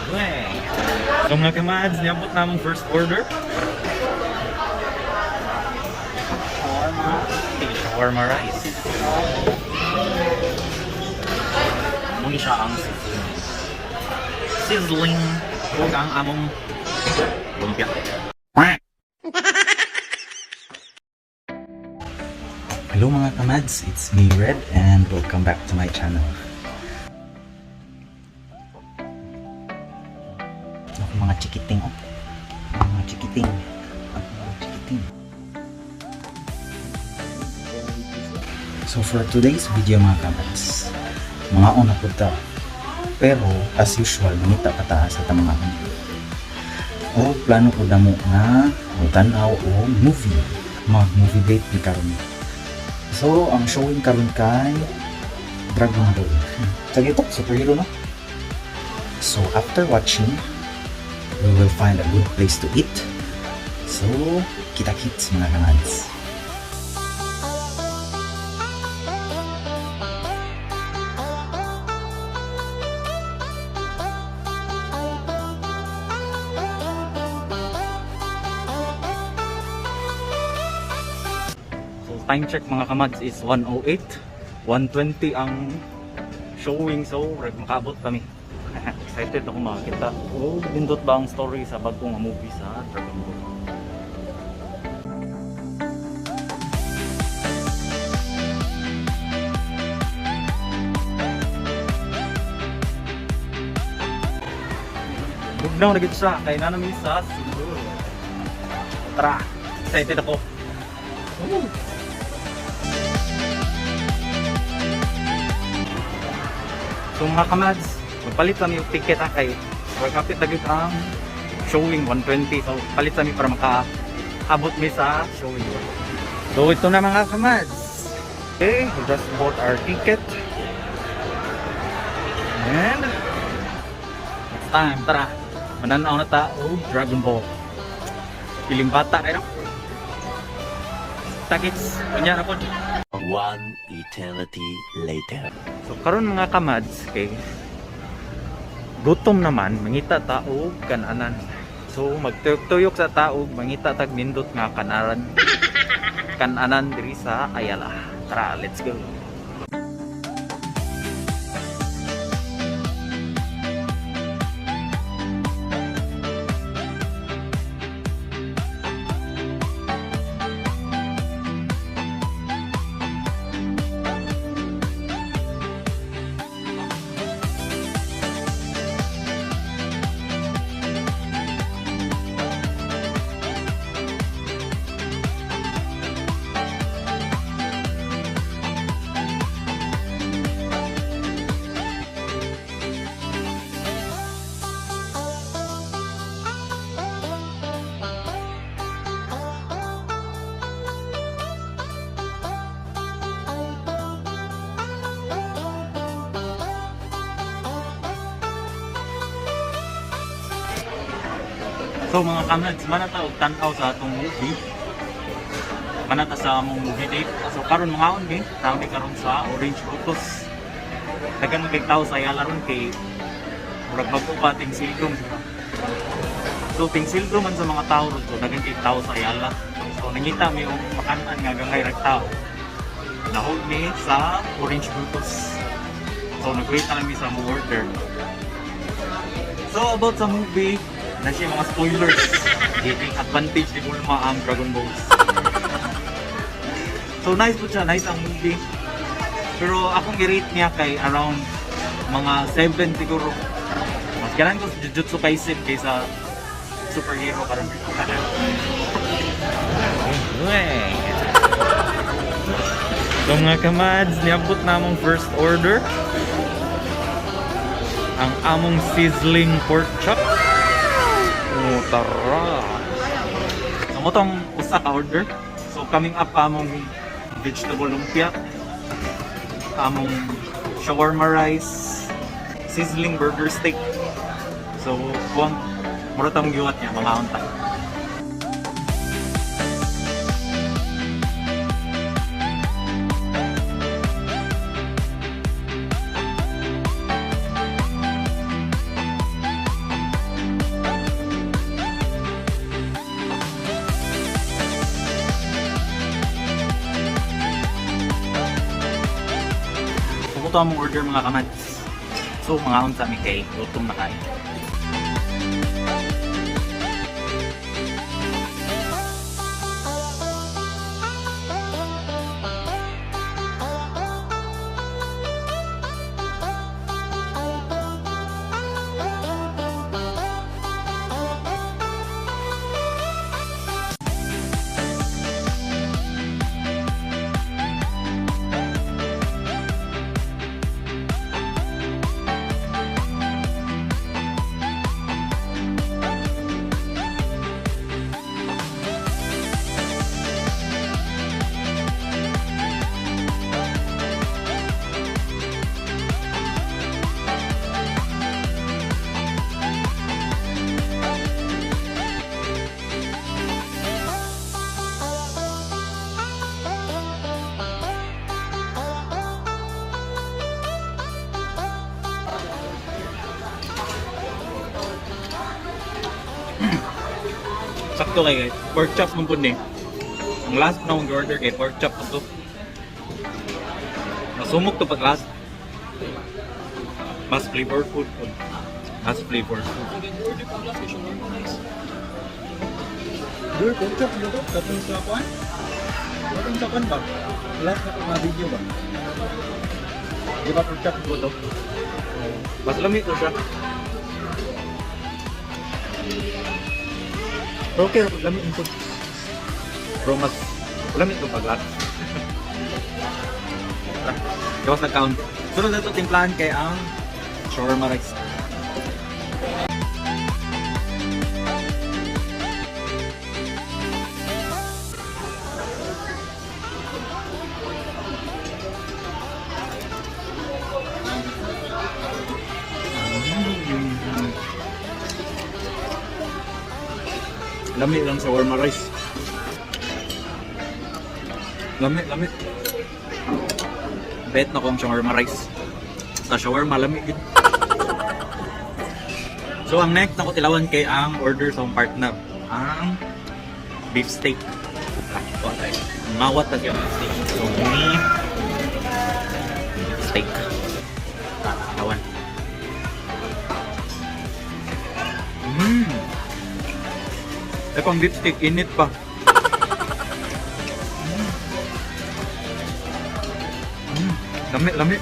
So mga kamads, niabot na among first order. Shawarma. Shawarma rice. Muna siya ang sizzling. Sizzling. Huwag ang among lumpia. Hello mga kamads, it's me Red and welcome back to my channel. Ako mga chikiting, oh. Mga chikiting. Ako mga chikiting. So for today's video mga kamads, mga una po ta. Pero as usual, mangita pa ta sa ta mga una. O plano ko damo nga o tanaw o movie. Mag movie date ni karon. So, ang showing karon kay Dragon Ball. Sige ito, superhero no? So, after watching, we will find a good place to eat. So, kita-kits mga kamads. So time check mga kamads is 1:08. 1:20 ang showing, so rag makaabot kami. Excited ako makakita. Oh, nindot ba ang story sa bagong movie sa Dragon Ball? Bugnaw na gid siya kay na namin sa Cebu. Tara, excited ako. Woo! So mga kamads, magpalit kami og ticket ha kay magkapit na gyud ang showing 1:20. So palit kami para makaabot mi sa showing. So ito na mga kamads. Okay, we just bought our ticket. And it's time, tara. Mananaw na ta og Dragon Ball. Piling bata kayo. Takits, unya na pod. One eternity later. So karon mga kamads kay gutom naman, mangita ta og kananan. So magtuyok-tuyok sa taog, mangita tag nindot nga kanaran. Kananan diri sa Ayala. Tara, let's go. So mga kamads, mana ta og tan-aw sa atong movie. Mana ta sa among movie date. So karon mga on mi, tao ni karon sa Orange Lotus. Daghan man kay tao sa Ayala ron kay murag bago pa ting silong. So ting silong man sa mga tao ron, so daghan kay tao sa Ayala. So nangita mi og makanan nga gangay rag tao. Nahog mi sa Orange Lotus. So nag-wait na lang mi sa mo order. So about sa movie, na siya mga spoilers. Taking advantage ni Bulma ang Dragon Balls. So nice po siya, nice ang movie. Pero akong i-rate niya kay around mga 7 siguro. Mas ganahan ko sa Jujutsu Kaisen kaysa superhero karon. So mga kamads, niabot na among first order. Ang among sizzling pork chop. Oh, tara. So mo tong usa ka order. So coming up among vegetable lumpia, among shawarma rice, sizzling burger steak. So kuwang mura tang giwat niya mga unta. Mao to among order, mga kamads. So mangaon sa mi kay gutom na kaayo. Sakto kay guys. Pork chop man pud ni. Ang last na akong order kay pork chop to. Nasumok to pag last. Mas flavorful pud. Mas flavorful. Dur, pork chop yun to. Katong sa kwan? Katong sa kwan ba? Last na mga video ba? Di ba pork chop Ko to. Mas lami to siya. Pero okay, lami ito. Pero mas lami ito pag last. Gawas na count. Sunod na ito timplahan kay ang shawarma rice. Lami lang shawarma rice. Lami, lami. Bet na ko ang shawarma rice. Sa shawarma, lami gid. So, ang next na ko tilawan kay ang order sa akong partner. Ang beef steak. Ah, ito tayo. Mawat na siya beef steak. So, may beef steak. Ah, tilawan. Ito ang beef steak, init pa. Lami, lami.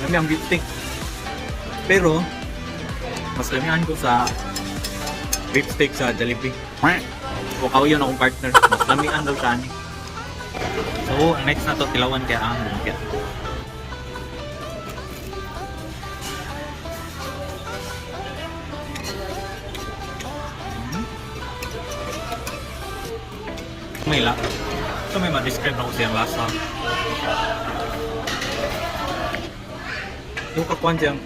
Lami ang beef steak. Pero, mas lamian ko sa beef steak sa Jollibee. Wukaw yun akong partner. Mas lamian daw siya ani. So, ang next na to, tilawan kaya ang lumpia. May la. So may ma-describe na ko siyang lasa. Yung kakuan siyang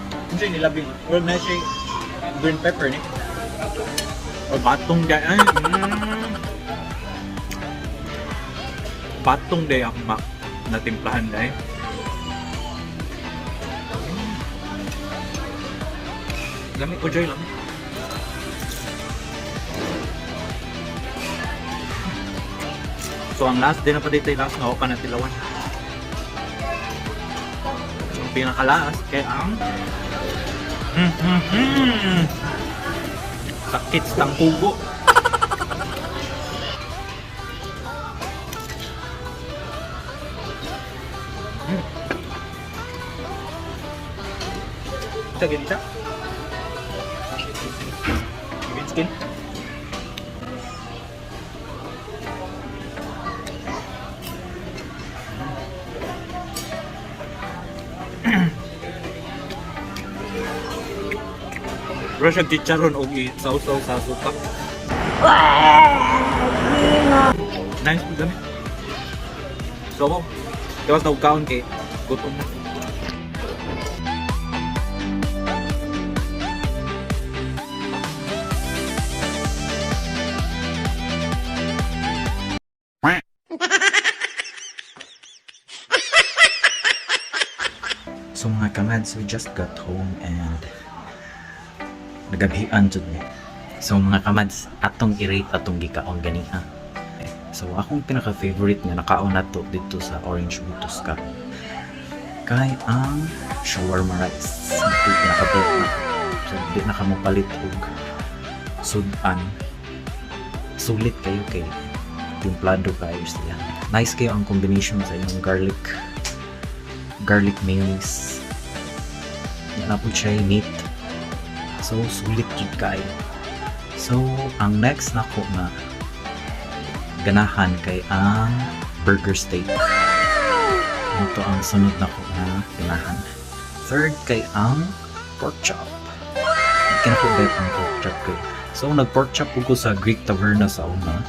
ano siya nilabing? Or na siya green pepper ni? O batong day. Ay. Batong day ang mak natimplahan day. Lami ko, Joy, lami. So ang last din na pa dito yung last na ako pa natilawan. Ang pinaka-last kay ang Sakit sa tangkugo. Ito ganito. Green skin. Pero siya chicharon og i-sausaw sa suka. Nice po gani. So, gawas na og kaon kay gutom na. So mga kamads, we just got home and nagabhian jud mi. So mga kamads, atong i-rate atong gikaon ganiha. So akong pinaka-favorite nga nakaon nato dito sa Orange Butos karon kay ang shawarma rice. Ito yung pinaka-bet na. So di na ka mopalit og sudan. Sulit kayo kay timplado kayo siya. Nice kayo ang combination sa inyong garlic garlic mayonnaise. Yan na po siya yung meat. So, sulit jud kayo. So, ang next nako nga ganahan kay ang burger steak. Ito ang sunod nako nga ganahan. Third kay ang pork chop. Kinako bet ang pork chop kay. So, nag pork chop ko sa Greek Taverna sa una.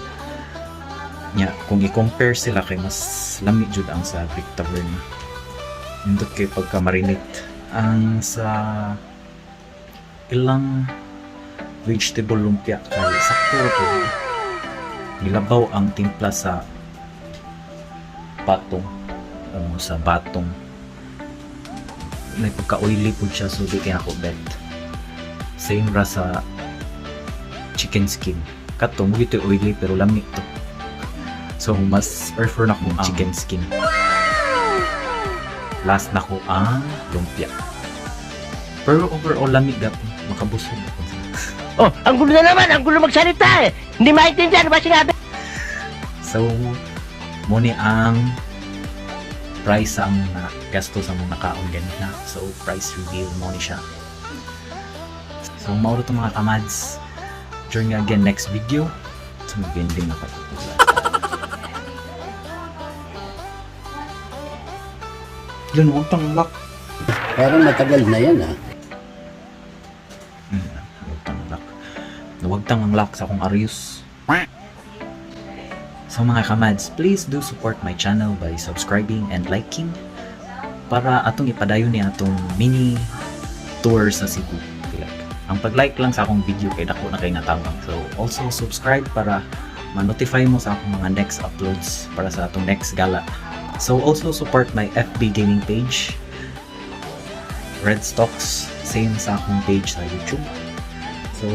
Nya, kung i-compare sila kay mas lami jud ang sa Greek Taverna. Nindot kay pagka marinate. Ang sa ilang vegetable lumpia kay sakto ra po. Nilabaw ang timpla sa patong o sa batong. May pagka-oily po siya, so di kaya ako bet. Same ra sa chicken skin. Kato, mo ito oily pero lami to. So, mas prefer na ang chicken skin. Last na ko ang lumpia. Pero overall, lami gapon. Makabusog ako. Oh, ang gulo na naman, ang gulo magsalita eh. Hindi maintindihan, ano ba sinabi? So, mo ni ang price sa among na gasto sa among nakaon ganina. So, price reveal mo ni siya. So, mao to, mga kamads. Join me again next video. So, mag-ending na pa. Yun, huwag tang lock. Parang matagal na yan ah. Huwag tang lock. Huwag tang ang lock sa akong Arius. So, mga kamads, please do support my channel by subscribing and liking para atong ipadayon ni atong mini tour sa Cebu. Like, ang pag-like lang sa akong video kay dako na kay natabang. So also subscribe para ma-notify mo sa akong mga next uploads para sa atong next gala. So also support my FB gaming page, Red Stocks, same sa akong page sa YouTube. So,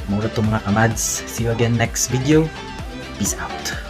mura to, mga kamads. See you again next video. Peace out.